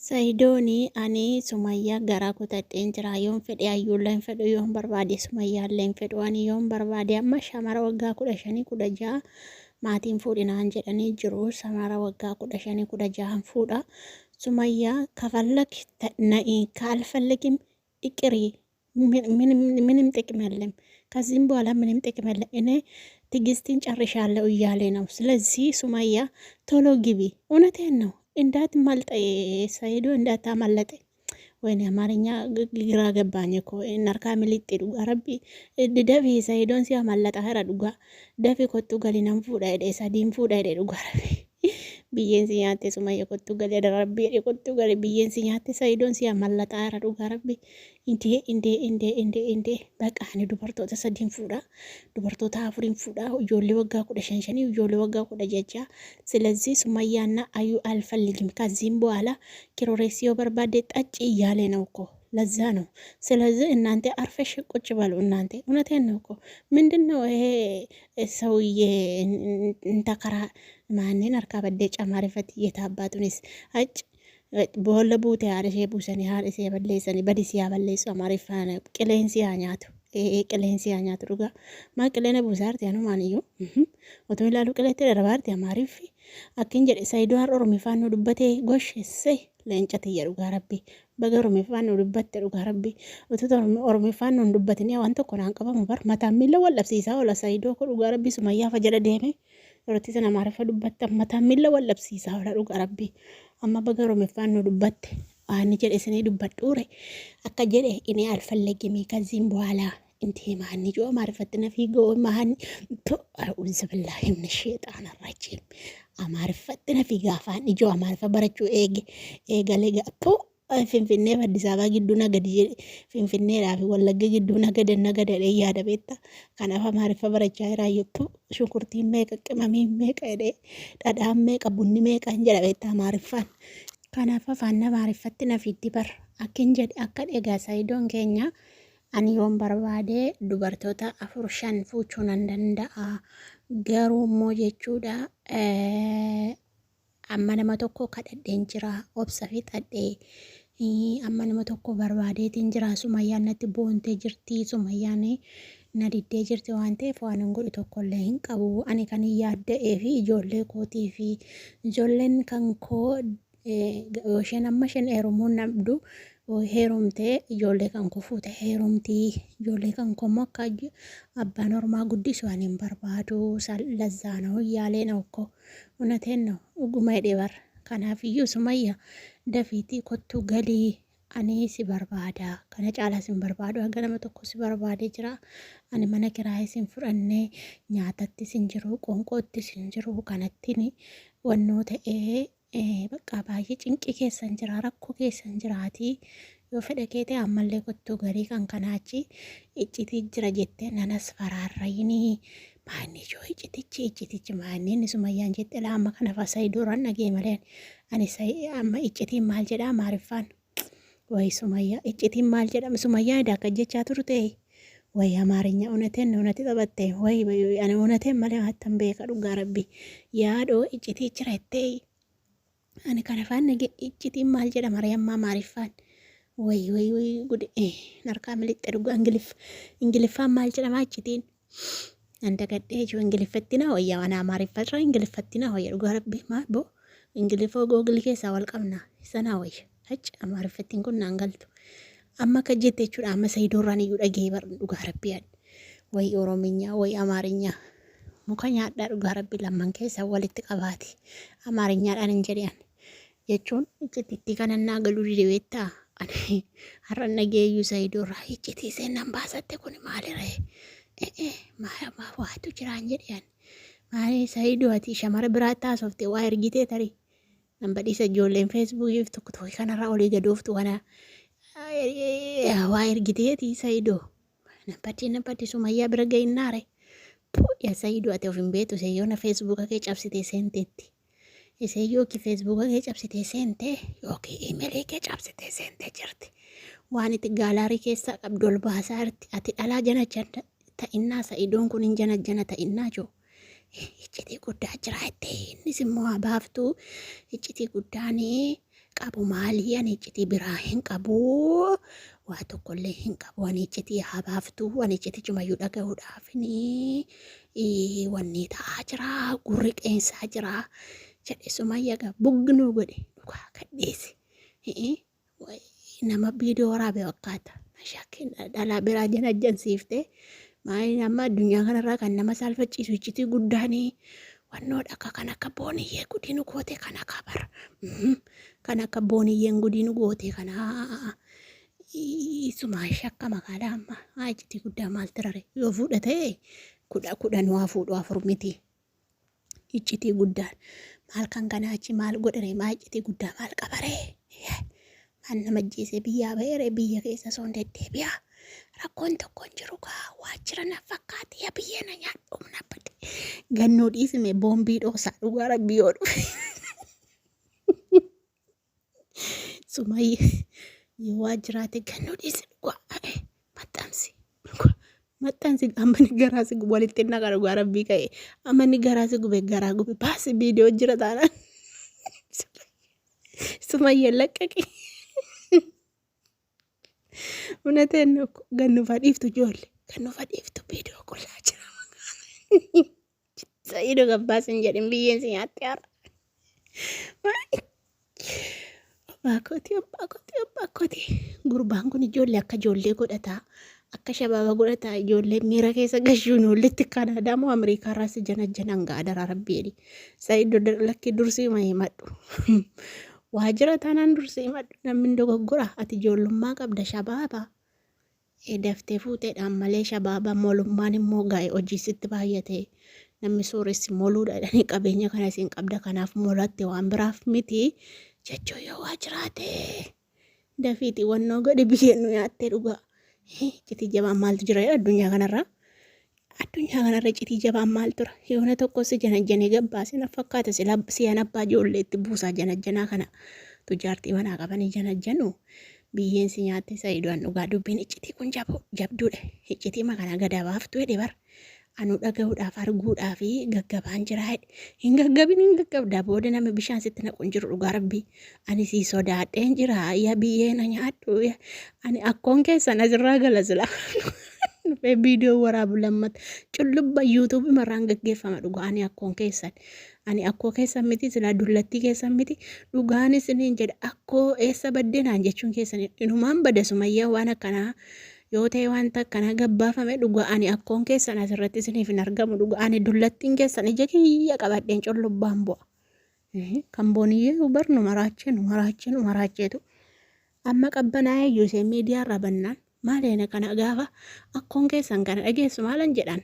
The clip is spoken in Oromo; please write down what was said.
Sayidooni ani sumayyaa garaa kutadheen jira yoon fedhe ayyuullee hin fedhu yoon barbaade sumayyaallee hin fedhu ani yoon barbaade amma shamara waggaa 15 16 maatiin fuudhi naan jedhanii jiru samara waggaa 15 16 fuudha sumayyaa kafallak na'i kaalfallakim iqirii ምንም ጥቅም የለም። ከዚህም በኋላ ምንም ጥቅም የለም። እኔ ትግስትን ጨርሻለሁ እያለ ነው። ስለዚህ ሱመያ ቶሎ ግቢ። እውነቴን ነው። እንዳትማልጠ ሰይዶ እንዳታማለጠ። ወይኔ አማርኛ ግራ ገባኝ እኮ ነርካ ሚሊጥ ዱጋ ረቢ ደፊ ሰይዶን ሲያማለጠ ኸረ ዱጋ ደፊ ኮቱ ገሊናን ፉዳ ሄደ ሰዲን ፉዳ ሄደ ዱጋ ረቢ biyyeen si nyaatte sumayya kottu gali adara rabbi jedhe kottu gali biyyeen si nyaatte sayidoon si amallaxaa jira dhugaa rabbi indee indee indee indee indee baqa ani dubartoota sadiin fuudha dubartoota afuriin fuudha ijoollee waggaa 15 shanii ijoollee waggaa 16 ስለዚህ ሱመያና አዩ አልፈልግም ከዚህም በኋላ ኪሮሬሲ yoo barbaadde ጠጪ እያለ ነው እኮ ለዛ ነው። ስለዚህ እናንተ አርፈሽ ቁጭ በሉ። እናንተ እውነቴን ነው እኮ ምንድን ነው ይሄ ሰውዬ እንተከራ ማንን አርካ በዴ ጨማሪፈት የታባቱንስ አጭ boolla buute haadha ishee buusanii haadha ishee balleessanii badi siyaa balleessu amaariffaan qilleensi haa nyaatu qilleensi haa nyaatu dhugaa maa qilleena buusaa arti anumaan iyyuu otoo ilaalu qilleetti darbaarti amaariffi akkin jedhe saayidoo har'a oromiffaan nu dubbatee gosh essee leenca tiyya dhugaa rabbi baga oromiffaan nu dubbatte dhugaa rabbi utuu oromiffaan nu hin dubbatin waan tokko naan qabamu bar mataan miila wal dhabsiisaa oola saayidoo koo dhugaa rabbi sumayyaa fa jedha deeme yerootti sana amaariffa dubbatta mataan miila wal dhabsiisaa oola dhugaa rabbi amma baga oromiffaan nu dubbatte waan jedhe isinii dubbadhuure akka jedhe inni alfallegimi ከዚህም በኋላ እንቴ ማን ጆ አማርፈት ነፊ ጎ ማን አዑዙ ቢላሂ ሚነ ሸይጣን ረጂም amaariffatti na fiiga afaan ijoo amaariffa barachuu eege eegalee ga'appoo Finfinnee fi Addis Ababaa gidduu nagadi jedhe Finfinneedhaa fi Wallagga gidduu nagada nagadadhee yaada beekta. Kanaaf amaariffa barachaa jiraayyuu shunkurtiin meeqa qimamiin meeqa jedhee dhadhaan meeqa bunni meeqa hin jedha beekta amaariffaan. Kanaaf afaan amaariffatti na fiddi bar akkin jedhe akka egaa saayidoon keenya ani yoon barbaade dubartoota afur shan fuuchuu nan danda'a. Garuu immoo jechuudha amma nama tokko kadhadheen jira obsa fixadhee amma nama tokko barbaadeetiin jira sumayyaan natti boontee jirti sumayyaan na diddee jirti waan ta'eef waan hin godhu tokkollee hin qabu ani kan hin yaadda'ee fi ijoollee kootii fi ijoolleen kan koo yoo isheen amma isheen heerumuun dhabdu heerumtee ijoollee kan koo fuute heerumtii ijoollee kan koo immoo akka abbaan ormaa guddisu ani hin barbaadu lazzaa ነው እያሌ ነው እኮ እውነቴን ነው dhuguma jedhe bar kanaaf iyyuu sumayya dafiitii kottu galii ani si barbaada kana caalaa sin barbaadu hanga nama tokko si barbaadee jira ani mana kiraayii sin fudhannee nyaatatti sin jiru qoonqootti sin jiru kanattiin wannoo ta'ee Bakka baay'ee cinqii keessan jira rakkoo keessan jiraatii yoo fedha kee ta'e ammallee kottuu garii kan kanaa achi iccitii jira jettee nanas faraarrayinii maanni ijoo iccitichi iccitichi maanni inni sumayyaan jette laa amma kana fa'a sayidooraan dhagee malee ani amma iccitiin maal jedhaa maariffaan wayi sumayyaa iccitiin maal jedhama sumayyaa edaa akka jechaa turte wayi amaarinya unateen unati taphatte wayi ani unateen malee hattan beeka dhugaa rabbi yaadoo iccitii jira jettee ani kana afaan nage iccitiin maal jedhama ree ammaa maariffaan wayi wayi wayi gude narkaa milixxe dhugaa ingiliff ingiliffaan maal jedhama iccitiin an dagadhee jiru ingiliffatti na wayya waan amaariffarra ingiliffatti na wayya dhugaa rabbi maa bo ingiliffoo googilii keessaa wal qabna isa na wayya hac amaariffattiin kun naan galtu amma akka jette jechuudha amma sayidoorraan iyyuu dhagee bar dhugaa rabbi an wayi orominyaa wayi amaarinyaa muka nyaadhaa dhugaa rabbi lamman keessaa walitti qabaati amaarinyaadhaan hin jedhe an jechuun iccitiitti kanan naa galuu dide beektaa ani har'a dhageeyyuu Saayidoo irraa iccitii seennan baasatte kun maaliree ee maa waatu jiraan jedhe ani maali Saayidoo ati shamara biraatti haasofte waa ergitee tarii nan badhiisa ijoolleen feesbuukiif tokko tokko kanarraa olii gadooftu kana waa ergiteeti Saayidoo nan badii nan badii sumayyaa bira gahinnaare yaa Saayidoo ati of hin beektu seeyyoona feesbuuka kee cabsitee seenteetti. Isee yookiin feesbuuka kee cabsitee seente yookiin iimeelii kee cabsitee seentee jirti. Waan itti gaalaarii keessaa qabdu ol baasaa jirti. Ati dhalaa jana jana ta'innaa sa'idoon kun hin jana jana ta'innaa jiru. Iccitii guddaa jira jettee innis immoo haa baaftu. Iccitii guddaan Qabu maalii ani iccitii biraa hin qabu waa tokkollee hin qabu ani iccitii haa baaftu ani iccitii cumayyuu dhaga'uudhaaf ni wanni ta'aa jira gurri qeensaa jira jedhe Sumayya gaa buggnuu godhe dhugaa kadheesse nama viidiyoo waraabe fakkaata. Mashaakin dhalaa biraa janajjansiifte maali nama addunyaa kanarraa kan nama saalfachiisu iccitii guddaanii wannoodha akka kan akka booniyyee gudii nu goote kana kabar kan akka booniyyeen gudii nu goote kana isumaa shakkama kaala amma haa iccitii guddaa maal tirare yoo fuudha ta'e kudha kudhan waa fuudhu afur miti. Iccitii guddaan maal kan kanaa achi maal godhere maa iccitii guddaa maal qabaree maal nama ajjeesee biyyaa ba'eere biyya keessa soon deddeebi'a rakkoon tokko hin jiru kaa waajjira na fakkaate yaa biyya na nyaadhu na bade gannoo dhiisime boombii dhoosaa dhugaa rabbii yoo dhufe Sumayya yoo waa jiraate gannoo dhiisi dhugaa maxxansi dhugaa maxxansi amma ni garaa si gubu walitti naqa dhugaa rabbii ka'e amma ni garaa si gube garaa gube baasi viidiyoo jira taanaan Sumayya laqqaqi Unateen gannuuf dhiiftu ijoollee gannuuf dhiiftu viidiyoo qullaa jira. Sa'iidoo gabbaas hin jedhin biyyeen si nyaatte har'a. Abbaa kooti abbaa kooti abbaa kooti. Gurbaan kun ijoollee akka ijoollee godhataa akka shabaaba godhataa ijoollee miira keessa gashuun ollitti Kanaadaa moo Ameerikaa irraa si janajjanan ga'a daraa rabbii jedhi. Sa'iidoo lakkii dursii ma himadhu. Waajjira taanaan dursii himadhu namni hin dogoggora ati ijoollummaa qabda shabaaba. Daftee fuuteedhaan malee shabaaba molummaan immoo gaa'e hojii sitti baay'ate namni sooressi moluudha jedhanii qabeenya kana isin qabda kanaaf molatte waan biraaf miti jechuu yoo waa jiraate dafiiti wannoo godhi biyyeen nu nyaattee dhugaa citii jabaan maaltu jira addunyaa kanarraa addunyaa kanarra citii jabaan maal tura yoona tokko si janajjanee gabbaase na fakkaata siyan abbaa ijoolleetti buusaa janajjanaa kana tujaartii manaa qabanii janajjanu biyyeen si nyaatte sa'idoon dhugaa dubbiin iccitii kun jabduudha iccitii makana gada baaftu jedhe bar anuu dhaga'uudhaaf arguudhaaf gaggabaan jira jedhe hin gaggabin hin gaggabdaa booda namni bishaan sitti naqu hin jiru dhugaa rabbii ani sii sodaadheen jira yaa biyyee na nyaadhu ani akkoon keessan asirraa gala sila dhufee viidiyoo waraabu lammata cullubba yuutuubii marraan gaggeeffama dhugaa ani akkoon keessan ani akkoo keessan miti silaa dullattii keessan miti dhugaan isiniin jedha akkoo eessa baddee naan jechuun keessan inumaan bada sumayyaa waan akkanaa yoo ta'e wanta akkanaa gabbaafame dhugaa ani akkoon keessan asirratti isiniif hin argamu dhugaa ani dullattiin keessan ija kiyya qabadheen cullubbaan bu'a. Kan booniyyee bar nu maraachee nu maraachee nu maraacheetu amma qabbanaa'ee iyyuu isheen miidiyaa irraa bannaan maal eena kana gaafa akkoon keessan kana dhageessu maalan jedhan.